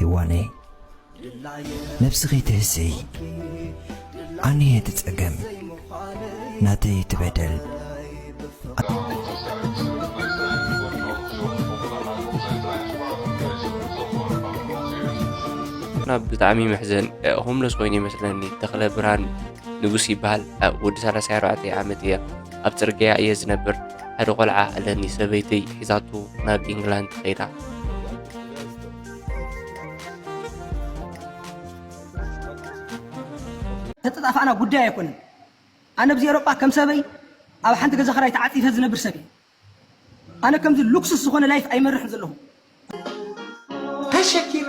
እዋነይ ነብስኺ ትህስይ ኣነየ ትጸገም ናተይ ትበደል። ናብ ብጣዕሚ መሕዘን ሆምለስ ኮይኑ ይመስለኒ። ተኽለ ብርሃን ንጉስ ይበሃል። ወዲ ሰላሳ ኣርባዕተ ዓመት እየ። ኣብ ጽርግያ እየ ዝነብር። ሓደ ቆልዓ ኣለኒ። ሰበይተይ ሒዛቱ ናብ ኢንግላንድ ኸይዳ። ተጠጣፋእና ጉዳይ ኣይኮነን። ኣነ ኣብዚ ኤሮጳ ከም ሰበይ ኣብ ሓንቲ ገዛ ክራይ ተዓጺፈ ዝነብር ሰብ እየ። ኣነ ከምዚ ሉክስስ ዝኾነ ላይፍ ኣይመርሕን ዘለኹ። ተሸኪመ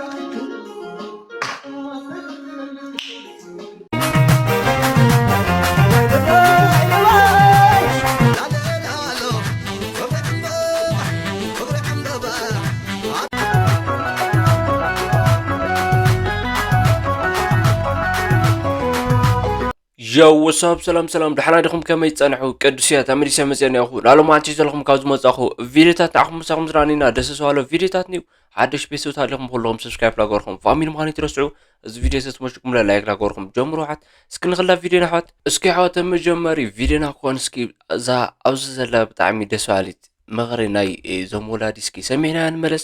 ዮው ወሳብ ሰላም ሰላም፣ ደሓና ዲኹም? ከመይ ትጸንሑ? ቅዱስ እየ፣ ተመሊሰ መጽየ እኒኣኹ። ላሎም ኣንቲ ዘለኹም ካብ ዝመጻኹ ቪድዮታት ንዓኹም ምሳኹም ዝረኣኒና ደስ ዝባሎ ቪድዮታት ንዩ። ሓደሽ ቤተሰብ ታሊኹም ኩለኹም ሰብስክራይብ ላገርኩም ፋሚሊ ምዃኑ ይትረስዑ። እዚ ቪድዮ ተትመሽኩም ላይክ ላገርኩም ጀምሩ። ሓት እስኪ ንኽላ ቪድዮና ኣሕዋት፣ እስኪ ኣሕዋት መጀመሪ ቪድዮና ክኾን እስኪ እዛ ኣብዚ ዘላ ብጣዕሚ ደስ በሃሊት ምኽሪ ናይ እዞም ወላዲ እስኪ ሰሚዕና ንመለስ።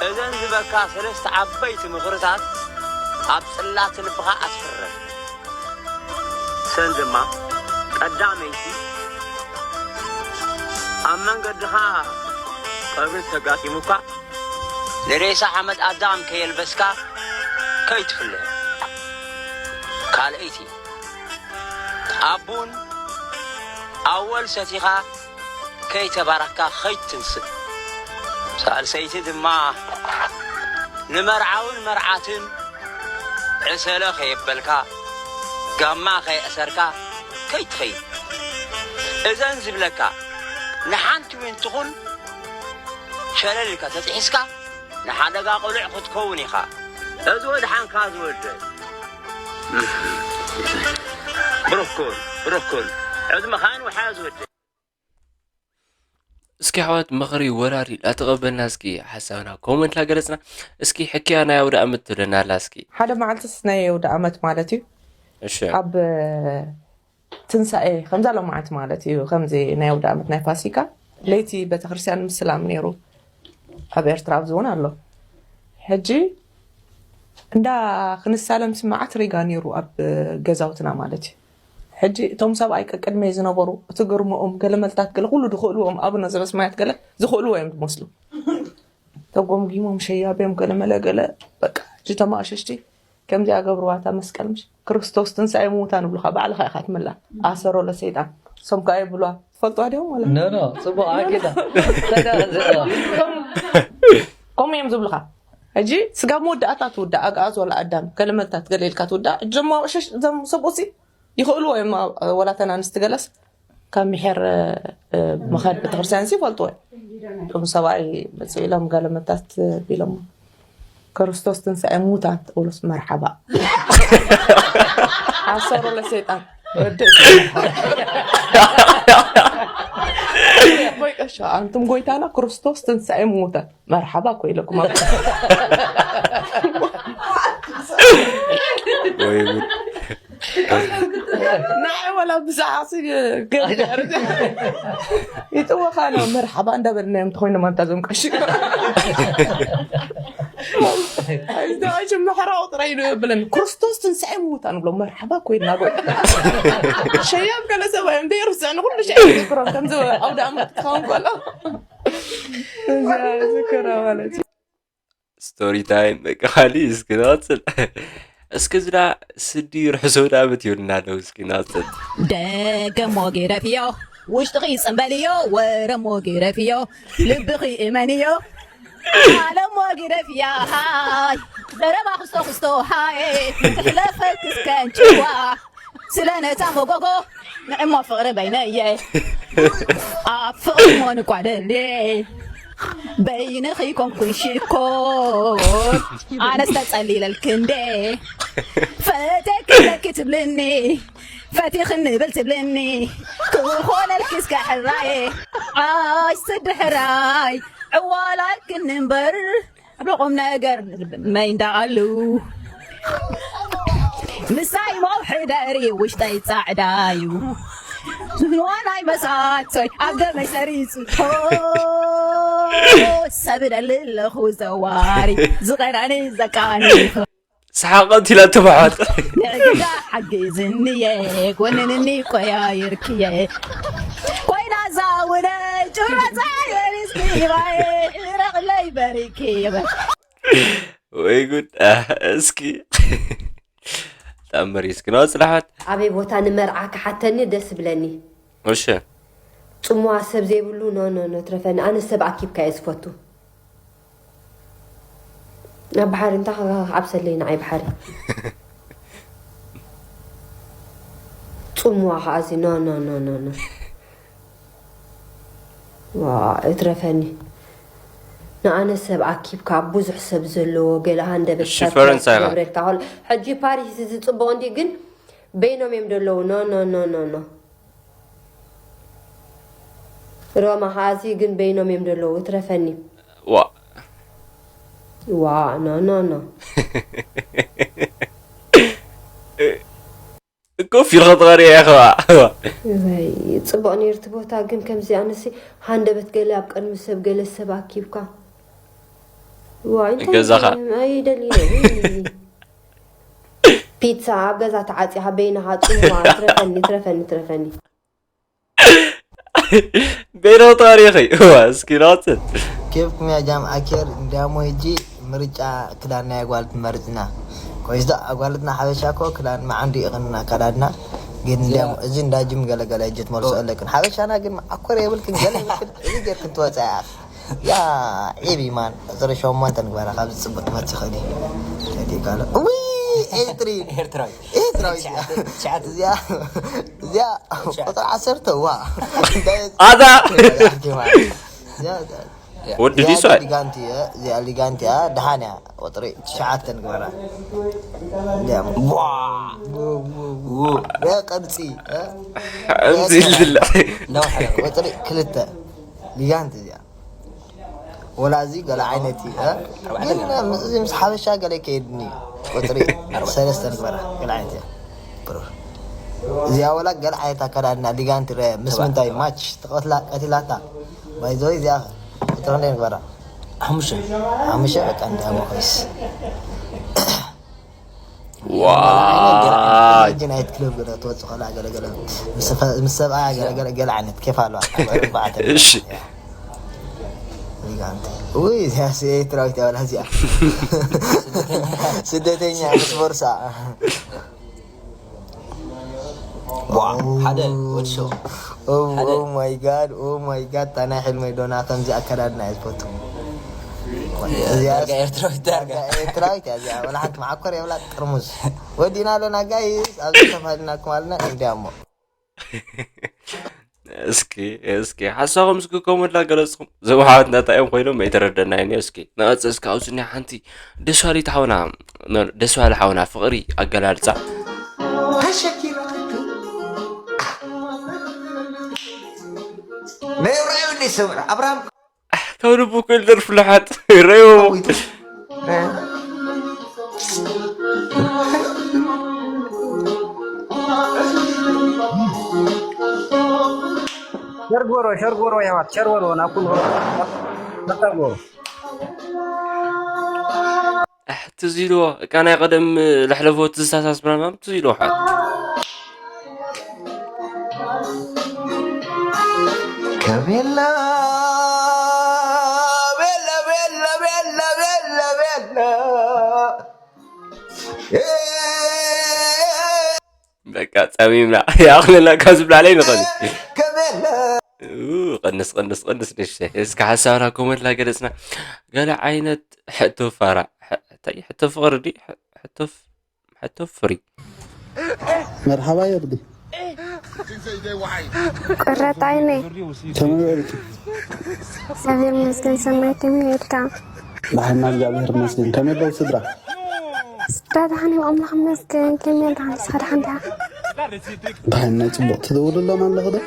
እዘን ዝበካ ሰለስተ ዓበይቲ ምኽርታት ኣብ ጽላት ልብኻ ኣስፍረን። እሰን ድማ፣ ቀዳመይቲ፣ ኣብ መንገድኻ ቀብሪ እንተጋጢሙካ፣ ንሬሳ ሓመድ ኣዳም ከየልበስካ ከይትፍለ። ካልኣይቲ፣ ኣብ ቡን ኣወል ሰቲኻ ከይተባረኽካ ከይትትንስእ። ሳልሰይቲ ድማ ንመርዓውን መርዓትን ዕሰለ ከየበልካ ጋማ ከየእሰርካ ከይትኸይድ። እዘን ዝብለካ ንሓንቲ ዊን ትኹን ሸለል ኢልካ ተጥሒስካ ንሓደጋ ቅሉዕ ክትከውን ኢኻ። እዚ ወድሓንካ ዝወደ ብሩክ ኩን ብሩክ ኩን ዕድመኻን ውሓ ዝወደ። እስኪ ኣሕዋት ምኽሪ ወራሪ ላተቐበልና እስኪ ሓሳብና ኮመንት ላገለጽና። እስኪ ሕክያ ናይ ኣውደ ኣመት ትብለና ኣላ እስኪ። ሓደ መዓልትስ ናይ ኣውደ ኣመት ማለት እዩ። እሺ ኣብ ትንሳኤ ከምዛ ሎማዓንቲ ማለት እዩ። ከምዚ ናይ ኣውደ ኣመት ናይ ፋሲካ ለይቲ ቤተክርስትያን ምስላም ነይሩ ኣብ ኤርትራ ኣብዚ እውን ኣሎ። ሕጂ እንዳ ክንሳለም ስማዓት ሪጋ ነይሩ ኣብ ገዛውትና ማለት እዩ። ሕጂ እቶም ሰብኣይ ቀቅድመይ ዝነበሩ እቲ ግርምኦም ገለ መልታት ገለ ኩሉ ዝኽእልዎም ኣቡነ ዘበሰማያት ገለ ዝኽእልዎ እዮም ዝመስሉ። ተጎምጊሞም ሸያብ እዮም ገለ መለ ገለ በቃ ሕጂ እቶም ኣቕሽሽቲ ከምዚኣ ገብርዋ እታ መስቀል ምሽ ክርስቶስ ትንሳኤ ምዉታን ይብሉኻ ባዕልኻ ኢኻ ትምላ ኣሰሮ ለሰይጣን እሶም ከኣ የብልዋ ትፈልጥዋ ድዮም ወላ No no ጽቡቕ ኣኪዳ ከምኡ እዮም ዝብሉኻ ሕጂ ስጋ መወዳእታ ትውዳእ ኣግኣዝ ወላ ኣዳም ገለ መልታት ገለ ኢልካ ትውዳእ እጆም ኣቕሽሽ እዞም ሰብኡሲ ይኽእልዎ እዮም ወላ ተን ኣንስቲ ገለስ ካብ ምሒር ምኻድ ቤተክርስትያን ሲ ይፈልጥዎ እዮም እቶም ሰብኣይ መፅኡ ኢሎም ገለመታት ቢሎም ክርስቶስ ትንሳኤ ሙታን ጳውሎስ መርሓባ ሓሰሩ ለሰይጣን ወዲ ወይ ቀሻ ኣንቱም ጎይታና ክርስቶስ ትንሳኤ ሙታን መርሓባ እኮ ኢለኩም ኣብ ወይ ጉድ ንዓይ ዋላ ብዛዕባ ሲ ገርገር ይጥወኻ ነው መርሓባ እንዳበልና እዮም ተኮይኖም ኣንታ ዞም ቀሺ ኣይዝደዋጅ መሕራዊ ጥራይ ኢሉ ብለን ክርስቶስ ትንሳኤ ምውታ ንብሎ መርሓባ ኮይና ጎይ ሸያም ከለ ሰብኣይ እንደ የርስዕ ንኩሉ ሸ ዝግብሮም ከምዚ ኣውደ ኣመት ክኸውን ከሎ እዚኣ ዝክራ ማለት እዩ ስቶሪ ታይም በቃ ካሊ እስኪ ንቐጽል እስኪ ዝዳ ስዲ ርሕሶ ዳበት ይብልና ኣለዉ እስኪ ንቐጽል ደገሞ ግረፍዮ ውሽጥኺ ጽንበልዮ ወረሞ ግረፍዮ ልብኺ እመንዮ ዓለሞ ግረፍያ ሃይ ዘረባ ክስቶ ክስቶ ሃይ ክሕለፈ ክስከንጭዋ ስለ ነታ መጎጎ ንዕሞ ፍቕሪ በይነየ ኣብ ፍቕሪ ሞ ንቋደሌ በይንኺ ኮንኩን ሽኮር ኣነስ ተጸሊለልክ እንዴ ፈቴክለኪ ትብልኒ ፈቲኽኒ ብል ትብልኒ ክኾነልኪ እስከ ሕራየ ኣይ ስድሕራይ ዕዋላልክኒ እምበር ኣብ ቁም ነገር መይ እንዳኣሉ ምሳይ ሞው ሕደሪ ውሽጠይ ጻዕዳ እዩ። ንዋናይ መሳቶይ ኣብ ደመይ ሰሪጹ። ሆ፣ ሰብ ደሊ ኣለኹ ዘዋሪ ዝቐናኒ ዘቃኒ። ሰሓቐት ኢላ ተባሓት። ንዕግዳ ሓግዝንየ ጎንንኒ ቆያይርክየ ኮይና ዛውነ ጩረፃ የሪስኪባየ ረቕለይ በሪክየ ወይ ጉድ። እስኪ ተኣምር እስኪ ነው ጽላሓት። ኣበይ ቦታ ንመርዓ ክሓተኒ ደስ ብለኒ። እሺ ጽሙዋ ሰብ ዘይብሉ ኖ ኖ ኖ ትረፈኒ ኣነ ሰብ ኣኪብካ እየ ዝፈቱ። ኣብ ባሕሪ እንታይ ክዓብሰለይ ንዓይ ባሕሪ። ጽሙዋ ከዓ እዚ ኖ ኖ ኖ ኖ ኖ ዋ እትረፈኒ። ንኣነ ሰብ ኣኪብካ ብዙሕ ሰብ ዘለዎ ገለ ሃንደበት እሺ፣ ፈረንሳይ ኢኻ። ገብረልካ ከሎ ሕጂ ፓሪስ እዚ ጽቡቕ እንዲ ግን በይኖም እዮም ደለዉ ኖ ኖ ኖ ኖ ኖ ሮማ ከኣዚ ግን በይኖም እዮም ደለዉ እትረፈኒ። ዋ ዋ ኖ ኖ ኖ ኮፍ ኢልካ ትቐሪ ኢኻ። ወይ ጽቡቕ ነይሩ እቲ ቦታ ግን ከምዚ ኣነሲ ሃንደበት ገለ ኣብ ቅድሚ ሰብ ገለ ሰብ ኣኪብካ ዋይ እንታይ ገዛኻ። ኣይደሊ ፒዛ ኣብ ገዛ ተዓፂኻ በይንኻ ጽሙዋ ትረፈኒ ትረፈኒ ትረፈኒ ቤሎ ታሪኺ እዋ እስኪ ናትን ኬፍኩም ያ ጃም ኣኬር እንዲያሞ ሂጂ ምርጫ ክዳን ናይ ኣጓልት መርፅና ኮይስዶ ኣጓልትና ሓበሻ ኮ ክዳን መዓንዱ ይቕንና ኣካዳድና ግን እንዲያሞ እዚ እንዳ ጅም ገለገለ ሂጂ ትመልሶ ኣለክን ሓበሻና ግን መዓኮር የብልክን ገለ ይብልክን እዚ ጌርክን ትወፃ እያ ያ ዒቢ ማን ቁፅሪ ሸሞንተ ንግበራ ካብዚ ፅቡቅ ትመፅእ ይኽእል እዩ ቴዲ ካለ ዊ ኤትሪ ኤርትራዊ ኤርትራዊ ትሽዓተ ትሽዓተ እዚኣ እዚኣ ቁፅሪ ዓሰርተ ዋ ኣታ እዚኣ ወዲ ዲሱ ኣይ ሊጋንቲ እየ እዚኣ ሊጋንቲ እያ ደሓን እያ ቁፅሪ ትሽዓተ ንግበራ እዚኣ ዋ ቅርፂ ከምዚ ዝልዕ እንዳወሓለ ቁፅሪ ክልተ ሊጋንቲ እዚኣ ወላ እዚ ገለ ዓይነት እዩ እ? ግን እዚ ምስ ሓበሻ ገለ ከየድኒ እዩ ቁፅሪ ሰለስተ ንግበራ ገለ ዓይነት እያ ብሩር እዚኣ ወላ ገለ ዓይነት ኣከዳድና ሊጋንቲ ረ ምስ ምንታይ ማች ተቐትላ ቀቲላታ ባይዘወይ እዚኣ ቁፅሪ ክንደይ ንግበራ ሓሙሽተ ሓሙሽተ በቃ እንዲያ መኾይስ ዋይ ሕጂ ናይት ክለብ ገለ ትወፅእ ከላ ገለገለ ምስ ሰብኣያ ገለገለ ገለ ዓይነት ኬፍ ኣለዋ ኣርባዕተ እሺ ሊጋንቲ ውይ እዚኣ ኤርትራዊት ያበላ እዚኣ ስደተኛ ምስ ቦርሳ ዋ ሓደ ወዲ ሸው ሓደ ኦማይ ጋድ ኦማይ ጋድ ታናይ ሕልመይ ዶና ከምዚ ኣከዳድና እየ ዝፈቱ እዚኣ ዳርጋ ኤርትራዊት ዳርጋ ኤርትራዊት እያ እዚኣ ወላ ሓንቲ መዓኮር የብላ ጥርሙዝ ወዲና ኣለና ጋይስ ኣብዚ ተፋሊናኩም ኣለና እንዲያሞ እስኪ እስኪ ሓሳኹም እስኪ ከምኡ እናገለፅኩም ዘውሓት ናታ እዮም ኮይኖም ኣይተረደናይኒ እስኪ ንቐፅል እስኪ ኣብዚ እኒኣ ሓንቲ ደስ ባሊት ሓውና ደስ ባሊ ሓውና ፍቕሪ ኣገላልፃ ተሸኪማቱ ናይ ራእዩ እንደ ሰምዑ ኣብርሃም ካብ ልቡ ክእል ደርፊ ልሓጥ ረዮ ኣዊቱ ሸርጎሮ ሸርጎሮ የዋት ሸርጎሮ ናኩል ሸርጎሮ ትዝ ኢልዎ እካ ናይ ቀደም ለሕለፎ ትዝታሳስ ብራማም ትዝ ኢልዎ ሓት ከቤላ ቤላ ቤላ ቤላ ቤላ ቤላ በቃ ጸሚምና ይኣኽለና ካብ ዝብላለይ ንኽእል ከቤላ ኡ፣ ቀንስ ቀንስ ቀንስ ንሽተ እስከ ሓሳብና ኮመንት ላገለጽና ገለ ዓይነት ሕቶ ፋራ ሕ- እንታይ ሕቶ ፍቕሪ ዲ ሕ- ሕቶ ፍ- ሕቶ ፍሪ መርሓባ የርዲ ቁረጣይነይ ከመይ ውዕልኪ እግዚኣብሔር ይመስገን ሰናይ ከመይ ውዒልካ ደሓና እግዚኣብሔር ይመስገን ከመይ ኣለዉ ስድራ ስድራ ደሓን እዮም ኣምላኽ ይመስገን ከመይ ደሓን ንስኻ ደሓን ዲኻ ደሓን ናይ ፅቡቕ ትድውልሎም ኣለኹ ዶ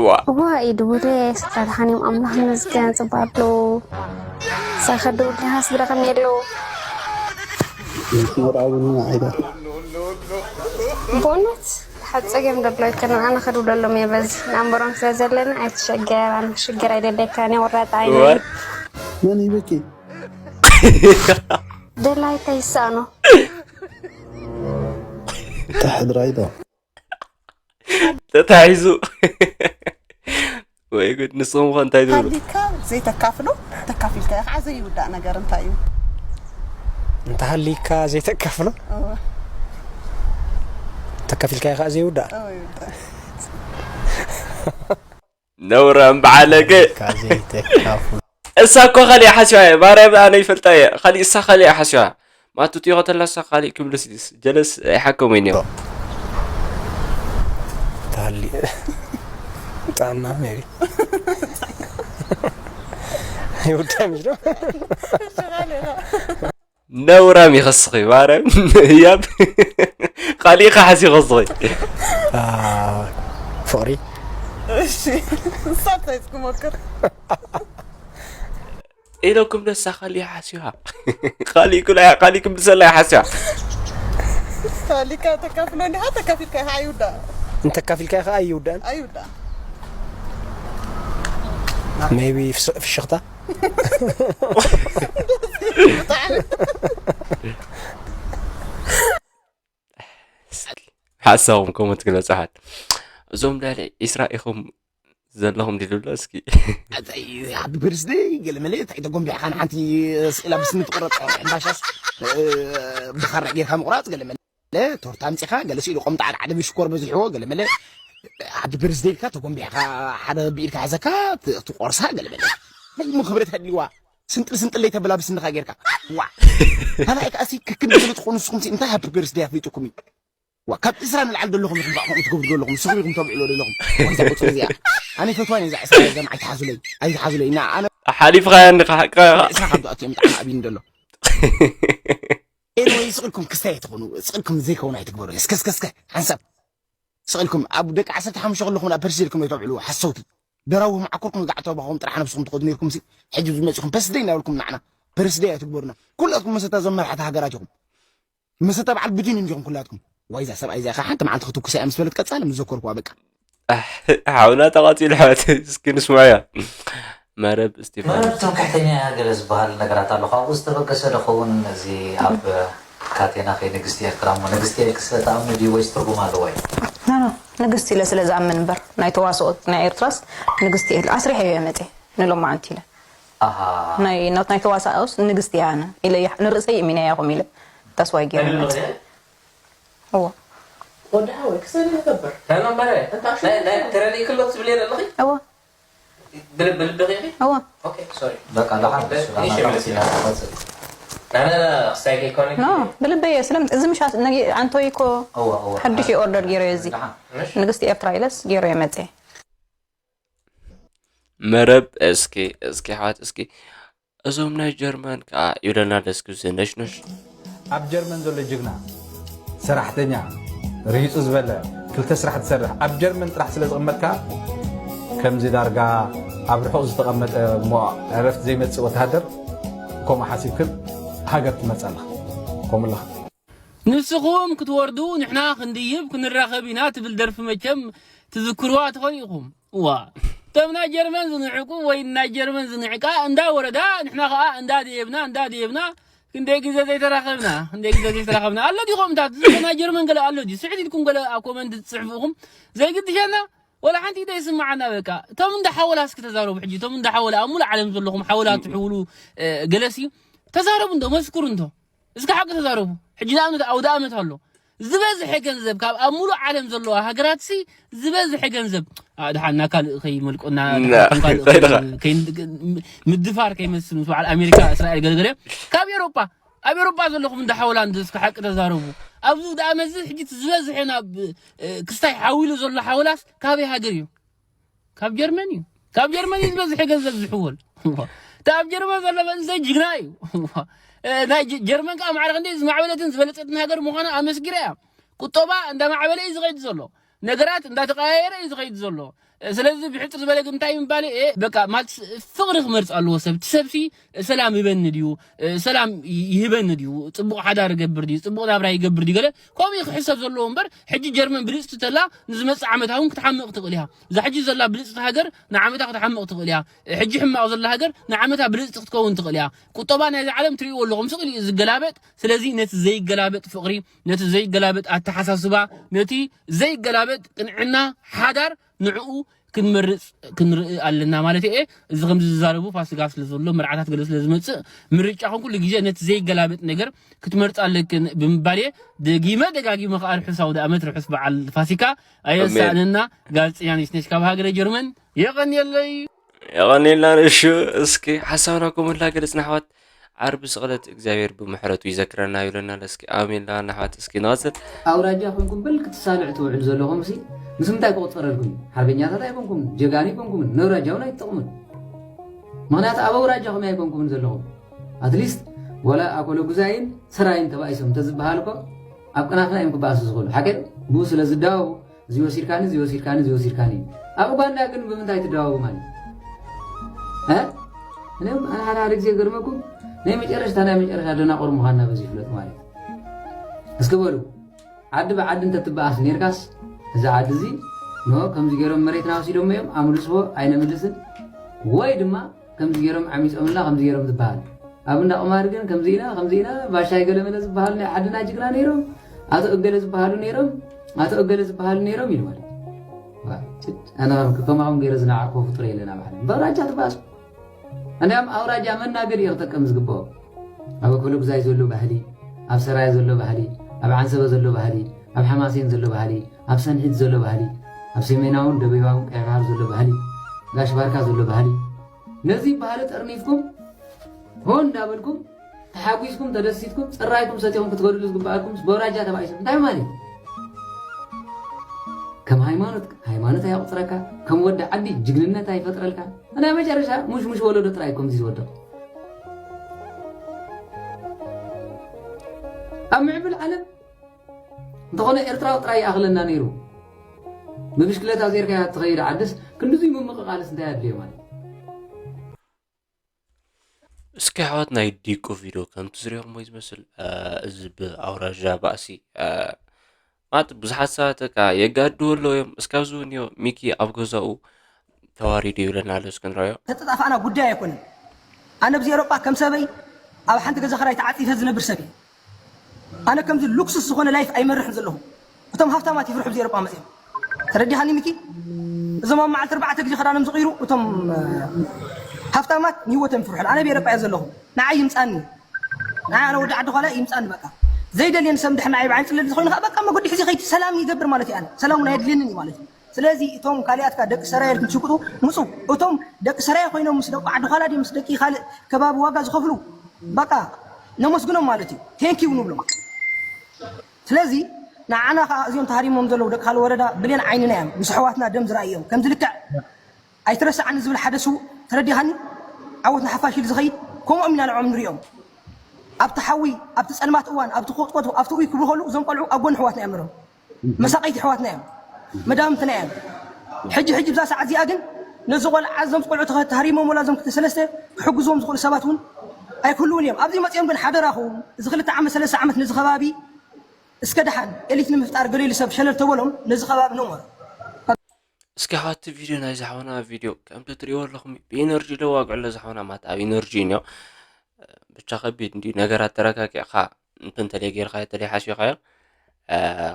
እዋ እዋ ይድውለ ስድራ ደሓን እዮም ኣምላኽ ይመስገን ፅቡቅ ኣለዉ ሳኸዱ ድሃስ ብረኸም የለው። ወርዓውና ዓይዳ በእውነት ሓፀገም ደሎ ኣይከነን። ኣነ ከድውለሎም እየ በዚ ናምበሮም ስለ ዘለኒ ኣይትሸገር። ኣነ ክሽገር ኣይደለካ እኔ ወራጣ ኣይነ What? መን ይበኪ ደላይ ተይሳኖ ታሕድራይ ዶ ተታሒዙ ወይ ጉድ። ንስኹም ከ እንታይ ትብሉ? ሃሊካ ዘይተካፍሎ ተካፊልካ ከዓ ዘይውዳእ ነገር እንታይ እዩ? እንተሃሊካ ዘይተካፍሎ እወ፣ ተካፊልካ ከዓ ዘይውዳእ እወ ይውዳእ። ነውራም በዓለገ ካ ዘይተካፍሎ እሳ እኮ ካሊእ ሓስያ እየ ማርያም ኣነ ይፈልጣ እየ። ካሊእ እሳ ካሊእ ሓስያ ማቱ ትዮ ከተላ እሳ ካሊእ ክብልስ ድስ ጀለስ ኣይሓከሙኝ እዮም። ተሃሊ ጥዕና ሜቢ ይውዳእ ምሽ ዶ ነውራም ይኸስኺ ማርያም ያብ ካሊእ ካሓስ ይኸስኺ ፍቕሪ እሺ፣ ንሳት ሳይዝ ክሞክር። ኢለኩም ደሳ ካሊእ ሓስያ ካሊእ ኩላ ካሊእ ክምልሰላ ሓስያ ሃሊካ ተካፍሎ እንዲኻ ተካፊልካ ኢኻ ኣይውዳእ። እንተካፊልካ ከዓ ኣይውዳእን ኣይውዳእ። ሜቢ ፍሽኽታ ብጣዕሚ ሓሳኹም ከምኡ ትግለጹ ኣሓት እዞም ልዕሊ ዒስራ ኢኹም ዘለኹም ድልብሎ እስኪ ኣታይ ሃቢ በርስደይ ገለ መለ እንታይ ተጎንቢሕካ ንሓንቲ ስኢላ ብስኒ ትቁረፅ ሕምባሻስ ብኻራ ጌርካ ምቁራፅ ገለ መለ ቶርታ ኣምፂኻ ገለ ስኢሉ ቆምጣ ዓደ ሽኮር በዚሕዎ ገለ መለ ሃቢ በርስደይ ኢልካ ተጎንቢሕካ ሓደ ብኢድካ ሓዘካ ትቆርሳ ገለ መለ ናይ እሞ ክብረት ሃልይዋ ስንጥል ስንጥል ለይተብላ ብስንኻ ጌርካ ዋ ካልኣይ ከኣሲ ክክንዲ ስለ ትኾኑ ንስኹም እንታይ ሃቢ በርስደይ ኣፍሊጡኩም እዩ ዋ ካብ እስራ ንላዕሊ ዘለኹም ኢኹም ከምኡ ትገብሩ ዘለኹም ንስኹም ኢኹም ተብዕሎ ዘለኹም ወይዛ ቁፅሪ እዚኣ ኣነ ፈትዋ ነዛ እስራ ዘም ኣይትሓዙለይ ኣይትሓዙለይ እና ኣነ ሓሊፍኻ እንዲኻ ሓቅኻ እስራ ካብ ዝኣትዮም ጣዕሚ ኣብይኒ ዘሎ ኤንወይ ስቕልኩም ክስታይ ትኾኑ ስቕልኩም ዘይከውን ኣይትግበሩ እስከ እስከ እስከ ሓንሳብ ስቕልኩም ኣብ ደቂ ዓሰርተ ሓሙሽተ ከለኹም ናብ ፐርሲ ኢልኩም ተብዕሉ ሓሰውቲ ደራዊ መዓኮርኩም ጋዕ ተባኹም ጥራሕ ነብስኹም ትኸዱ ነርኩም ሲ ሕጂ ዝመፅኹም ፐስደይ እናበልኩም ንዓና ፐርስደይ ኣይትግበሩና ኩላትኩም መሰታ ዞም መራሕቲ ሃገራት ኢኹም መሰታ በዓል ብድን እንዲኹም ኩላትኩም ዋይዛ ሰብኣይ እዚኣ ሓንቲ መዓልቲ ክትኩስ እያ ምስ በለት ቀፃሊ ምስ ዘኮርኩዋ በቃ ሓውና ተቐፂሉ ሕወት እስኪ ንስምዖ እያ መረብ እስቲፋኖስ መረብ ትምክሕተኛ እያ ገለ ዝበሃል ነገራት ኣሎ ካብኡ ዝተበገሰ ዶ ኸውን እዚ ኣብ ካቴና ከይ ንግስቲ ኤርትራ እሞ ንግስቲ ኢልክስ ተኣምኒ ድዩ ወይስ ትርጉም ኣለዎ እዩ ኖ ኖ ንግስቲ ኢለ ስለ ዝኣምን እምበር ናይ ተዋስኦ ናይ ኤርትራስ ንግስቲ ኢለ ኣስሪሐዮ እየ መፅየ ንሎማዓንቲ ኢለ ኣሃ ናይ ናት ናይ ተዋሳኦስ ንግስቲ እያ ኣነ ኢለ እየ ንርእሰይ እሚነያ ኹም ኢለ that's why ገይረ መፅየ እዎ ወዲ ሓወይ ክሰኒ ይገብር ናይ መበረ እንታ ናይ ናይ ተረዲእ ክሎ ትብል ኣለኺ እዎ ብልቢ ዲኺ እዎ ኦኬ ሶሪ በቃ ለካ እሺ፣ መልስ። ሱላማጽላጽል ናና ክሳይ ከይኮነ ኖ ብልበየ ስለም እዚ ምሻ ነጊ ኣንቶይ እኮ እወ እወ ሓድሽ ኦርደር ገይረ እዚ ደሓን ንግስቲ ኤርትራ ኢለስ ገይረ መፅየ መረብ እስኪ እስኪ ኣሕዋት እስኪ እዞም ናይ ጀርመን ከዓ ይብለና ደስኪ ዝነሽነሽ ኣብ ጀርመን ዘሎ ጅግና ሰራሕተኛ ርሂፁ ዝበለ ክልተ ስራሕ ትሰርሕ ኣብ ጀርመን ጥራሕ ስለ ዝቕመጥካ ከምዚ ዳርጋ ኣብ ርሑቕ ዝተቐመጠ እሞ ዕረፍቲ ዘይመፅእ ወተሃደር ከምኡ ሓሲብክን ሃገር ትመርፃ ኣለኻ ከምኡ ኣለኻ ንስኹም ክትወርዱ ንሕና ክንድይብ ክንራኸብ ኢና ትብል ደርፊ መቸም ትዝክርዋ ትኾኑ ኢኹም። እዋ እቶም ናይ ጀርመን ዝንዕቁ ወይ ናይ ጀርመን ዝንዕቃ እንዳ ወረዳ ንሕና ኸዓ እንዳ ደየብና እንዳ ደየብና ክንደይ ግዜ ዘይተራኸብና ክንደይ ግዜ ዘይተራኸብና ኣሎ ዲኹም ታት ዝኮ ናይ ጀርመን ገለ ኣሎ ድዩ ስሕት ኢልኩም ገለ ኣብ ኮመንት ትጽሕፉ ኢኹም ዘይግድሸና ወላ ሓንቲ ኢደ ይስምዓና በቃ እቶም እንዳ ሓወላ እስኪ ተዛረቡ ሕጂ እቶም እንዳ ሓወላ ኣብ ሙሉ ዓለም ዘለኹም ሓወላ ትሕውሉ ገለሲ ተዛረቡ እንዶ መስክሩ እንዶ እስኪ ሓቂ ተዛረቡ ሕጂ ንኣብነት ኣውደ ኣመት ኣሎ ዝበዝሐ ገንዘብ ካብ ኣብ ሙሉ ዓለም ዘለዋ ሃገራት ሲ ዝበዝሐ ገንዘብ ድሓና ካልእ ከይመልቆና ምድፋር ከይመስል ምስ በዓል ኣሜሪካ እስራኤል ገለገለ ካብ ኤሮጳ ኣብ ኤሮጳ ዘለኹም እንዳ ሓውላንድ እስኪ ሓቂ ተዛረቡ ኣብዚ ውደ ኣመት እዚ ሕጂ ዝበዝሐ ናብ ክስታይ ሓዊሉ ዘሎ ሓውላስ ካበይ ሃገር እዩ ካብ ጀርመን እዩ ካብ ጀርመን እዩ ዝበዝሐ ገንዘብ ዝሕወል እቲ ኣብ ጀርመን ዘሎ መንእሰይ ጅግና እዩ ናይ ጀርመን ከዓ ማዕረ ክንደይ ዝማዕበለትን ዝበለፀትን ሃገር ምዃና ኣመስጊራ እያ ቁጠባ እንዳማዕበለ እዩ ዝኸይድ ዘሎ ነገራት እንዳተቀያየረ እዩ ዝኸይድ ዘሎ ስለዚ ብሕፅር ዝበለ ግን እንታይ ምባል እየ፣ በቃ ማለት ፍቕሪ ክመርፅ ኣለዎ ሰብ። እቲ ሰብሲ ሰላም ይበኒ ድዩ፣ ሰላም ይህበኒ ድዩ፣ ፅቡቕ ሓዳር ይገብር ድዩ፣ ፅቡቕ ናብራ ይገብር ድዩ፣ ገለ ከምኡ እዩ ክሕሰብ ዘለዎ እምበር፣ ሕጂ ጀርመን ብልፅቲ ተላ ንዝመፅእ ዓመታ እውን ክትሓምቕ ትኽእል እያ። እዛ ሕጂ ዘላ ብልፅቲ ሃገር ንዓመታ ክትሓምቕ ትኽእል እያ። ሕጂ ሕማቕ ዘላ ሃገር ንዓመታ ብልፅቲ ክትከውን ትኽእል እያ። ቁጠባ ናይዚ ዓለም ትርእይዎ ኣለኹም፣ ስቕ ኢሉ እዩ ዝገላበጥ። ስለዚ ነቲ ዘይገላበጥ ፍቕሪ፣ ነቲ ዘይገላበጥ ኣተሓሳስባ፣ ነቲ ዘይገላበጥ ቅንዕና ሓዳር ንዕኡ ክንመርጽ ክንርኢ ኣለና ማለት እየ። እዚ ከምዚ ዝዛረቡ ፋሲካ ስለ ዘሎ፣ መርዓታት ገለ ስለ ዝመጽእ፣ ምርጫኹም ኩሉ ግዜ ነቲ ዘይገላበጥ ነገር ክትመርጽ ኣለክን ብምባል እየ። ደጊመ ደጋጊመ ከኣ ርሑስ ኣውደ ኣመት፣ ርሑስ በዓል ፋሲካ ኣሜን። ኣየሳእነና። ጋዜጠኛ ነሽነሽ ካብ ሃገረ ጀርመን፣ የቐንየለይ። የቐንየልና ንእሹ። እስኪ ሓሳብና ኮመንት ላገለጽና ኣሕዋት። ዓርቢ ስቕለት እግዚኣብሔር ብምሕረቱ ይዘክረና ይብለና። እስኪ ኣሜን ኢልና ኣሕዋት እስኪ ንቐጽል። ኣውራጃ ኮንኩም በል ክትሳልዕ ትውዕሉ ዘለኹም ሲ ምስ ምንታይ ክቑጸረልኩም እዩ? ሓርበኛታት ኣይኮንኩምን፣ ጀጋኑ ኣይኮንኩምን፣ ነውራጃ እውን ኣይትጠቕሙን። ምኽንያቱ ኣብ ኣውራጃኹም ኣይኮንኩምን ዘለኹም። ኣትሊስት ወላ ኣኮለጉዛይን ሰራይን ተባኢሶም እንተዝበሃል እኮ ኣብ ቅናትና እዮም ክበኣሱ ዝኽእሉ። ሓቂ ብኡ ስለ ዝዳወቡ እዚ ወሲድካኒ፣ እዚ ወሲድካኒ፣ እዚ ወሲድካኒ። ኣብ ኡጋንዳ ግን ብምንታይ ትደዋወቡ ማለት? እ? እኔም ኣነ ሓደ ሓደ ግዜ ገርመኩም ናይ መጨረሽታ ናይ መጨረሽታ ደናቆር ምዃንና በዚ ይፍለጥ ማለት እዩ። እስኪ በሉ ዓዲ ብዓዲ እንተትበኣስ ኔርካስ እዚ ዓዲ እዚ ኖ ከምዚ ገይሮም መሬትና ወሲዶሞ እዮም ኣምልስዎ ኣይነምልስን ወይ ድማ ከምዚ ገይሮም ዓሚፆምልና ከምዚ ገይሮም ዝበሃል ኣብ እንዳ ቁማር ግን ከምዚ ኢና ከምዚ ኢና ባሻይ ገለመለ ዝበሃል ናይ ዓድና ጅግና ነይሮም ኣቶ እገለ ዝበሃሉ ነይሮም ኣቶ እገለ ዝበሃሉ ነይሮም ኢሉ ማለት ዋ፣ ጭድ፣ ኣነ ከም ከማኹም ገይረ ዝነዓቅፎ ፍጡር የለን ኣብ ዓለም በራጃ ትባስ እንዲያም ኣውራጃ መናገድ እየ ክጠቀም ዝግብኦ ኣብ ክፍለ ጉዛይ ዘሎ ባህሊ ኣብ ሰራየ ዘሎ ባህሊ ኣብ ዓንሰበ ዘሎ ባህሊ ኣብ ሓማሴን ዘሎ ባህሊ ኣብ ሰንሒት ዘሎ ባህሊ ኣብ ሰሜናውን ደቡባውን ቀይሕ ባህር ዘሎ ባህሊ ጋሽ ባርካ ዘሎ ባህሊ ነዚ ባህሊ ጠርኒፍኩም ሆን እንዳበልኩም ተሓጒስኩም ተደሲትኩም ፅራይኩም ሰቲኹም ክትገድሉ ዝግበኣኩም በውራጃ ተባኢሱ እንታይ ማለት እዩ? ከም ሃይማኖት ሃይማኖት ኣየቑፅረካ ከም ወዲ ዓዲ ጅግንነት ኣይፈጥረልካ ናይ መጨረሻ ሙሽሙሽ ወለዶ ጥራይ ከምዚ ዝወደቕ ኣብ ምዕብል ዓለም እንተኾነ ኤርትራዊ ጥራይ ይኣኽለና ነይሩ ብብሽክለታ ዜርካያ ትኸይድ ዓድስ ክንድዙይ ምምቕቓልስ እንታይ ኣድልዮ ማለት እስኪ ኣሕዋት ናይ ዲቁ ቪድዮ ከምቲ ዝሪኦኹም ወይ ዝመስል እዚ ብኣውራጃ ባእሲ ማለት ብዙሓት ሰባት በቃ የጋድዱ ኣለዉ እዮም። እስካብዚ እውን እዮ ሚኪ ኣብ ገዛኡ ተዋሪዱ ይብለና ኣሎ እስኪ ንረኣዮ። ተጠጣፋእና ጉዳይ ኣይኮነን። ኣነ ኣብዚ ኤሮጳ ከም ሰበይ ኣብ ሓንቲ ገዛ ክራይ ተዓፂፈ ዝነብር ሰብ እየ። ኣነ ከምዚ ሉክሱስ ዝኾነ ላይፍ ኣይመርሕን ዘለኹ። እቶም ሃፍታማት ይፍርሑ ኣብዚ ኤሮጳ መፅዮም። ተረዲኻኒ ሚኪ? እዞም ኣብ መዓልቲ ኣርባዕተ ግዜ ክዳኖም ዝቕይሩ እቶም ሃፍታማት ንህይወቶም ይፍርሑ። ኣነ ኣብ ኤሮጳ እየ ዘለኹ። ንዓይ ይምፃኒ። ንዓይ ኣነ ወዲ ዓዲ ኳላ ይምፃኒ በቃ። ዘይደልየኒ ሰብ እንድሕር ንዓይ ብዓይኒ ፅልኢ ተኾይኑ ከዓ በቃ መገዲ ሒዘ ከይድ ሰላም ይገብር ማለት እየ ኣነ። ሰላም እውን ኣየድልየንን እዩ ማለት እዩ። ስለዚ እቶም ካሊኣትካ ደቂ ሰራየ ኢልኩም ትሽቅጡ ምፁ። እቶም ደቂ ሰራየ ኮይኖም ምስ ደቂ ዓዲ ኳላ ድዮም ምስ ደቂ ካልእ ከባቢ ዋጋ ዝኸፍሉ በቃ ነመስግኖም ማለት እዩ። ቴንኪው ንብሎም። ስለዚ ንዓና ከዓ እዚኦም ተሃሪሞም ዘለዉ ደቂ ካልእ ወረዳ ብሌን ዓይንና እዮም ምስ ኣሕዋትና ደም ዝረኣዩ እዮም። ከምዚ ልክዕ ኣይትረስዓኒ ዝብል ሓደ ስዉእ ተረዲኻኒ? ዓወት ንሓፋሽ ኢሉ ዝኸይድ ከምኦም ኢና ንዕኦም ንሪኦም። ኣብቲ ሓዊ፣ ኣብቲ ፀልማት እዋን፣ ኣብቲ ክቕጥቀጡ፣ ኣብቲ ኡይ ክብሉ ከለዉ እዞም ቆልዑ ኣብ ጎኒ ኣሕዋትና እዮም ነይሮም። መሳቐይቲ ኣሕዋትና እዮም። መዳምትና እዮም። ሕጂ ሕጂ ብዛ ሰዓት እዚኣ ግን ነዚ ቆልዓ እዞም ቆልዑ ተሃሪሞም ወላ እዞም ክልተ ሰለስተ ክሕግዝዎም ዝኽእሉ ሰባት እውን ኣይክህልዉን እዮም። ኣብዚ መፂኦም ግን ሓደራኹም እዚ ክልተ ዓመት ሰለስተ ዓመት ነዚ ከባቢ እስከ ደሓን ኤሊት ንምፍጣር ገለ ኢሉ ሰብ ሸለል ተበሎም ነዚ ከባቢ ነሞር። እስኪ ኣሕዋት እቲ ቪድዮ ናይ ዝሓውና ቪድዮ ከምቲ ትሪእዎ ኣለኹም ብኢነርጂ ለዋግዕሎ ዝሓውና ማለት ኣብ ኢነርጂ እዩ እኒኦ። ብቻ ከቢድ እንዲ ነገራት ተረጋጊዕካ እንትን ተለይ ጌርካዮ ተለይ ሓሲብካዮ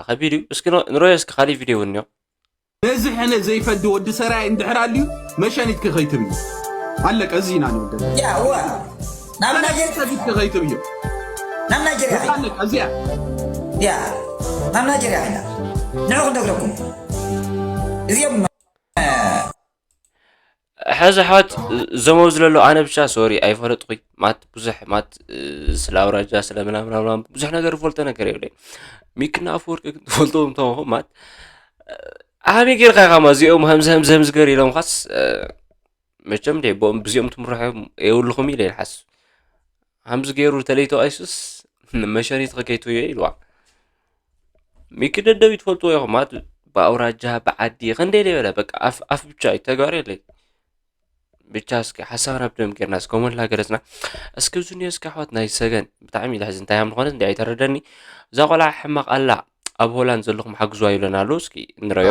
ከቢድ እዩ። እስኪ ንረዮ እስኪ ካሊእ ቪድዮ እውን እኒኦ። ነዚ ሕነ ዘይፈዲ ወዲ ሰራየ እንድሕር ኣልዩ መሸኒትኪ ከይትብዪ ኣለቀ እዚ ኢና ንብል ዘለና። ያ እወ ናብ ናይጀርያ ሰቢትኪ ከይትብዮ ናብ ናይጀርያ ከይዳ ኣለቀ እዚኣ ያ ናብ ናይጀርያ ከይዳ ንዑ ክንነግረኩም እዚኦም ሕዚ ኣሕዋት ዘመው ዝለሎ ኣነ ብቻ ሶሪ ኣይፈለጥኩይ ማት ብዙሕ ማት ስለ ኣውራጃ ስለ ምናምናምና ብዙሕ ነገር ዝፈልጦ ነገር የብለይ ሚክና ኣፈወርቂ ግን ትፈልጥዎ እንተኾንኩም ማት ኣበይ ጌርካ ኢኻ ማ እዚኦም ከምዚ ከምዚ ከምዚ ገር ኢሎምኻስ መቸም ደ ብኦም ብዚኦም ትምርሑ የብልኹም ኢለ ይሓስብ ከምዚ ገይሩ ተለይቶ ኣይሱስ መሸኒት ከይትውዮ ኢልዋ ሚኪ ደደቢት ትፈልጥዎ ኢኹም ማለት ብኣውራጃ፣ ብዓዲ፣ ክንደይ ደይበለ፣ በቃ ኣፍ፣ ኣፍ ብቻ እዩ፣ ተግባር የለይ። ብቻ እስኪ ሓሳብና ብደንብ ጌርና እስከ ሞላ ገለጽና። እስኪ ብዙ እኒኦ እስኪ ኣሕዋት ናይ ሰገን ብጣዕሚ እዩ ለሕዝን። እንታይ ከም ዝኾነ እንዲ ኣይተረደኒ። እዛ ቆልዓ ሕማቕ ኣላ። ኣብ ሆላንድ ዘለኹም ሓግዝዋ ይብለና ኣሎ። እስኪ ንረዮ።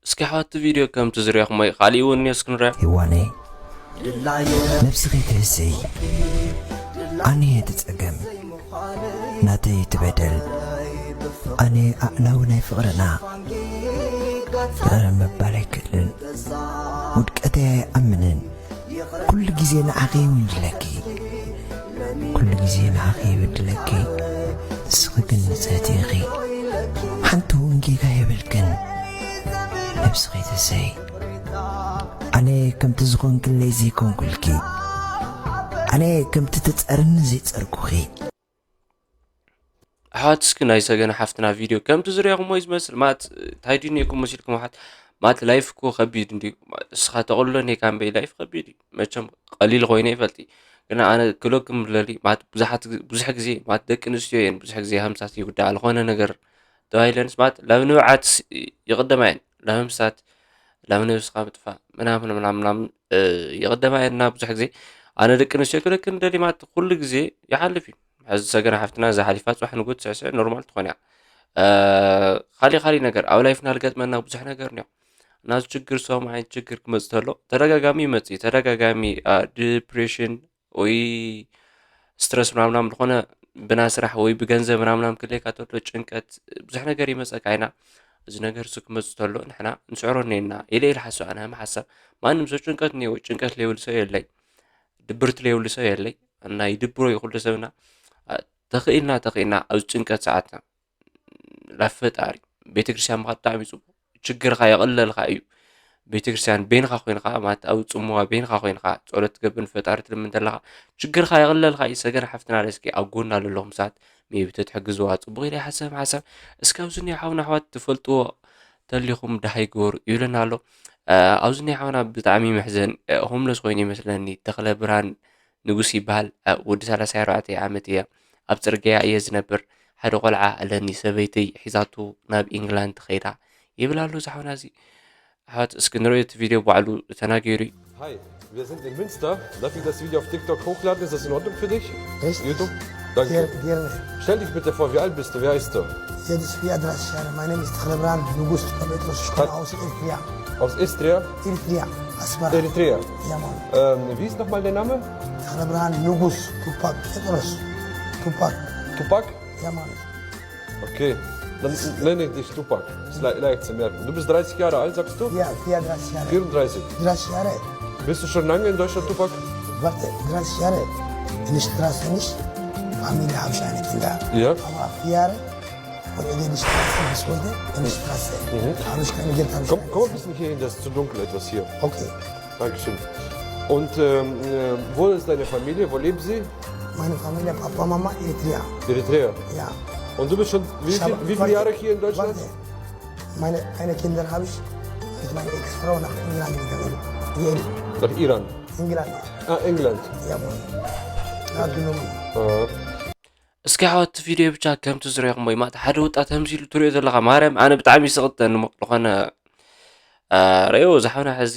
እስኪ ኣሕዋት እቲ ቪድዮ ከምቲ ዝሪእኹሞ እዩ። ካሊእ እውን እኒኦ እስኪ ንሪኦ። ሄዋነይ፣ ነብስኺ ትህስይ፣ ኣነ እቲ ጸገም ናተይ እቲ በደል፣ ኣነ ኣዕናዊ ናይ ፍቕርና። ይቕረ ምባል ኣይክእልን፣ ውድቀተይ ኣይኣምንን። ኩሉ ግዜ ንዓኺ ይውንጅለኪ፣ ኩሉ ግዜ ንዓኺ ይብድለኪ። ንስኺ ግን ንጽህቲ ኢኺ፣ ሓንቲ እውን ጌጋ የብልክን። ነብስኺ ትሰይ። ኣነ ከምቲ ዝኾንክለይ ዘይኮንኩልኪ፣ ኣነ ከምቲ ትጸርኒ ዘይጸርኩኺ። ኣሕዋት እስኪ ናይ ሰገን ሓፍትና ቪድዮ ከምቲ ዝሪእኹሞ እዩ ዝመስል። ማለት እንታይ ድዩ እኒኦኩም መሲልኩም ኣሕዋት? ማለት ላይፍ እኮ ከቢድ እንድዩ። ንስኻ ተቕልሎ እኒካ እምበይ ላይፍ ከቢድ እዩ። መቸም ቀሊል ኮይኑ ይፈልጥ እዩ። ግና ኣነ ክብለኩም ዝደሊ ማለት ብዙሓት ግዜ፣ ብዙሕ ግዜ ማለት ደቂ ኣንስትዮ እየን ብዙሕ ግዜ ሃምሳት ይጉዳኣ ዝኾነ ነገር ተባሂለንስ ማለት ላብ ንብዓት ይቕደማ እየን። ላብ ሃምሳት፣ ላብ ነብስኻ ምጥፋእ ምናምን ምናምን ምናምን፣ እ፣ ይቕደማ እየን እና ብዙሕ ግዜ ኣነ ደቂ ኣንስትዮ ክብለክን ዝደሊ ማለት ኩሉ ግዜ ይሓልፍ እዩ። ሕዚ ሰገን ሓፍትና እዛ ሓሊፋ ጽባሕ ንግሆ ትስዕስዕ ኖርማል ትኾን እያ። እ፣ ካሊእ ካሊእ ነገር ኣብ ላይፍና ዝገጥመና ብዙሕ ነገር እኒኦ። እና እዚ ችግር ሰም ዓይነት ችግር ክመጽእ ተሎ ተደጋጋሚ ይመጽእ እዩ። ተደጋጋሚ፣ እ፣ ዲፕሬሽን ወይ ስትረስ ምናምናም ዝኾነ ብና ስራሕ ወይ ብገንዘብ ምናምናም ክልየካ ተሎ ጭንቀት ብዙሕ ነገር ይመጸካ ኢና። እዚ ነገር እሱ ክመጽእ ተሎ ንሕና ንስዕሮ እኒአና ኢለ ኢለ ሓስብ ኣነ ከም ሓሳብ ማንም ሰብ ጭንቀት እኒኦ ጭንቀት ለይብሉ ሰብ የለይ። ድብርቲ ለይብሉ ሰብ የለይ። እና ይድብሮ እዩ ኩሉ ሰብና። እ፣ ተኽኢልና ተኽኢልና ኣብዚ ጭንቀት ሰዓትና ናብ ፈጣሪ ቤተክርስትያን ምኻድ ብጣዕሚ እዩ ጽቡቕ። ችግርኻ የቕለልካ እዩ። ቤተክርስትያን ቤንኻ ኮይንካ ማለት ኣብ ጽምዋ ቤንካ ኮይንካ ጸሎት ትገብር ንፈጣሪ ትልምን ዘለኻ ችግርካ የቕለልካ እዩ። ሰገን ሓፍትና እስኪ ኣብ ጎና ዘለኹም ሰባት ሜቢ ተትሕግዝዋ ጽቡቕ ኢለ ይሓሰብ ሓሳብ። እስኪ ኣብዚ እኒኦ ሓውና ኣሕዋት ትፈልጥዎ ተሊኹም ደሃይ ግበሩ ይብለና ኣሎ። እ፣ ኣብዚ እኒኦ ሓውና ብጣዕሚ መሕዘን፣ እ፣ ሆምለስ ኮይኑ ይመስለኒ። ተኽለ ብርሃን ንጉስ ይበሃል። እ፣ ወዲ ሰላሳ ኣርባዕተ ዓመት እየ። ኣብ ጽርግያ እየ ዝነብር። ሓደ ቆልዓ ኣለኒ። ሰበይተይ ሒዛቱ ናብ ኢንግላንድ ትኸይዳ ይብል ኣሎ እዚ ሓውና እዚ። ኣሕዋት እስኪ ንርእዮ እቲ ቪድዮ ባዕሉ ተናጊሩ እዩ። Hi, wir sind in Münster. Darf ich das Video auf TikTok hochladen? Ist das in Ordnung für dich? Echt? YouTube? Danke. Gerne, gerne. Stell dich bitte vor, wie alt bist du? Wie heißt du? Jetzt ist vierunddreißig Jahre. Mein Name ist Tachlebran Nugus Petros. Ich komme Hat- aus Eritrea. Aus Istria? Eritrea, Asmara. Eritrea. Ja, Mann. Ähm, wie ist nochmal der Name? Tachlebran Nugus Tupac Petros. Tupac. Tupac? Ja, Mann. Okay, dann nenne ich dich Tupac. Ist le leicht zu merken. Du bist dreißig Jahre alt, sagst du? Ja, vierunddreißig Jahre. Vierunddreißig. Dreißig Jahre. Bist du schon lange in Deutschland, Tupac? Warte, dreißig Jahre. Nicht dreißig, nicht. Familie habe ich eine Kinder. Ja. Aber vier Jahre. Und in den Straßen bis heute, in der Straße. Mhm. Habe ich keine Geld, habe ich Komm, keine komm ein bisschen hier hin, das ist zu dunkel etwas hier. Okay. Dankeschön. Und ähm, äh, wo ist deine Familie? Wo lebt sie? Meine Familie, Papa, Mama, Eritrea. Eritrea. Ja. Und du bist schon wie, viel, wie viele Jahre hier in Deutschland? Warte. Meine eine Kinder habe ich mit meiner Ex-Frau nach England gegangen. Nach Iran? England. Ah, England. Ja, Mann. Ja, genommen. Aha. እስኪ ኣሕዋት ቪድዮ ብቻ ከምቲ ዝሪኦኹሞ እዩ ማለት ሓደ ወጣት ከምዚ ኢሉ ትሪኦ ዘለኻ ማርያም ኣነ ብጣዕሚ ይስቕጠኒ እሞ ዝኾነ ረዮ ዝሓውና ሕዚ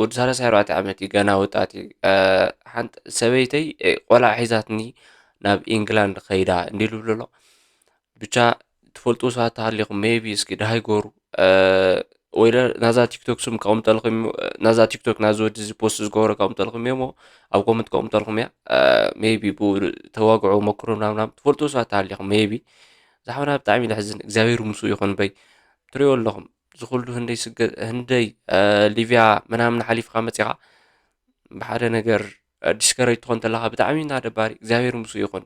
ወዲ ሰላሳ ኣርባዕተ ዓመት እዩ ገና ወጣት እዩ። ሓንቲ ሰበይተይ ቆልዓ ሒዛትኒ ናብ ኢንግላንድ ከይዳ እንዲሉ ብሎ ኣሎ። ብቻ ትፈልጡ ሰባት ተሃሊኹም maybe እስኪ ደሃይ ጎሩ ወይ ለ ናዛ ቲክቶክ ስም ከቕምጠልኩም ናዛ ቲክቶክ ናዚ ወዲ እዚ ፖስት ዝገበሮ ከቕምጠልኩም እሞ ኣብ ኮመንት ከቕምጠልኩም እያ። maybe ብኡ ተዋግዑ መክሩ ምናምናም ትፈልጡ ሰባት ተሃሊኹም maybe ዝሓውና ብጣዕሚ ለሕዝን እግዚኣብሔር ምስኡ ይኹን በይ ትሪኦ ኣለኹም። ዝኹሉ ህንደይ ስገ ህንደይ ሊብያ ምናምን ሓሊፍካ መጺኻ ብሓደ ነገር ዲስከረጅ ትኾን ተለኻ ብጣዕሚ እና ደባሪ እግዚኣብሔር ምስኡ ይኹን።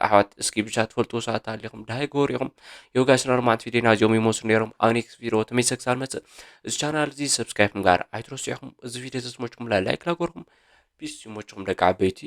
ኣሕዋት እስኪ ብቻ ትፈልጥዎ ሰባት ኣለኹም ደሃይ ገበሩ ኢኹም። ዮጋስና ኣርማዕት ቪድዮና እዚኦም ይመስሉ ነይሮም። ኣብ ኔክስት ቪድዮ ተመይሰ ክሳብ መፅእ እዚ ቻናል እዚ ሰብስክራይብ ምግባር ኣይትረስዑ ኢኹም። እዚ ቪድዮ ተዝመችኩም ላይክ ላገርኩም። ፒስ ይመችኩም ደቂ ዓበይቲ።